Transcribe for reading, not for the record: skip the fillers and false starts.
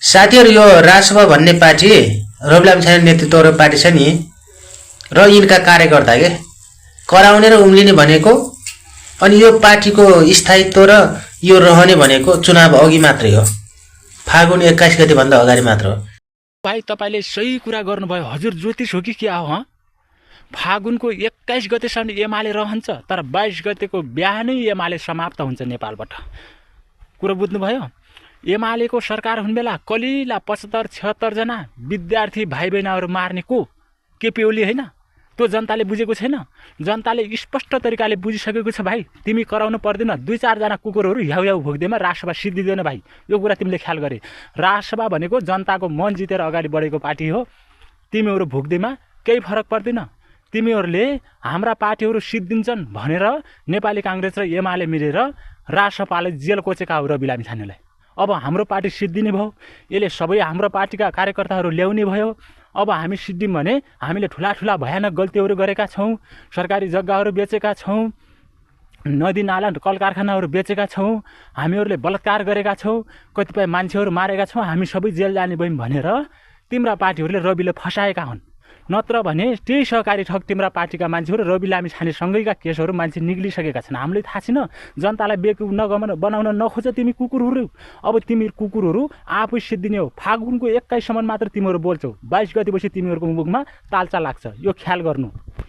साथीहरु, यो राजसभा भन्ने पार्टी रविलामी नेतृत्व पार्टी छ नि र यिनका कार्यकर्ता के कराउने र उम्लिने भनेको अनि यो पार्टीको स्थायित्व र यो रहने भनेको चुनाव अघि मात्रै हो, फागुन 21 गते भन्दा अगाडि मात्र हो। भाइ तपाईले सही कुरा गर्नुभयो। हजुर ज्योतिष हो कि क्या हो? फागुनको 21 गतेसम्म एमाले रहन्छ, तर 22 गतेको बिहानै एमाले समाप्त हुन्छ नेपालबाट। कुरा बुझ्नुभयो? एमालेको सरकार हुने बेला कलिला 75-76 जना विद्यार्थी भाइ बहिनीहरू मार्ने को केपी ओली हैन? त्यो जनताले बुझेको छैन। जनताले स्पष्ट तरिकाले बुझिसकेको छ। भाइ तिमी कराउनु पर्दैन। 2-4 जना कुकुरहरू ह्याउ ह्याउ भोग्दैमा राजसभा सिद्धिदैन। भाइ यो कुरा तिमीले ख्याल गरे। राजसभा भनेको जनताको मन जितेर अगाडि बढेको पार्टी हो। तिमीहरू भोग्दैमा केही फरक पर्दैन। तिमीहरूले हाम्रा पार्टीहरू सिद्धिन्छन् भनेर नेपाली कांग्रेस र एमाले मिलेर राजसभाले जेल कोचेका हो रवि लामिछानेलाई। अब हाम्रो पार्टी सिद्धिने भयो। यसले सबै हाम्रो पार्टीका कार्यकर्ताहरू ल्याउने भयो। अब हामी सिद्धिम भने हामीले ठुला ठुला भयानक गल्तीहरू गरेका छौं। सरकारी जग्गाहरू बेचेका छौं, नदी नाला कल कारखानाहरू बेचेका छौं, हामीहरूले बलात्कार गरेका छौं, कतिपय मान्छेहरू मारेका छौं, हामी सबै जेल जाने भयौं भनेर तिम्रा पार्टीहरूले रविले फसाएका हुन्। नत्र भने त्यही सहकारी ठग तिम्रा पार्टीका मान्छेहरू रवि लामिछानेसँगैका केसहरू मान्छे निक्लिसकेका छन्। हामीले थाहा छैन? जनतालाई बेवकुफ बनाउन नखोज तिमी कुकुरहरू। अब तिमी कुकुरहरू आफै सिद्धिने हो। फागुनको 21 सम्म मात्र तिमीहरू बोल्छौ। 22 गतेपछि तिमीहरूको मुखमा तालचा लाग्छ। यो ख्याल गर्नु।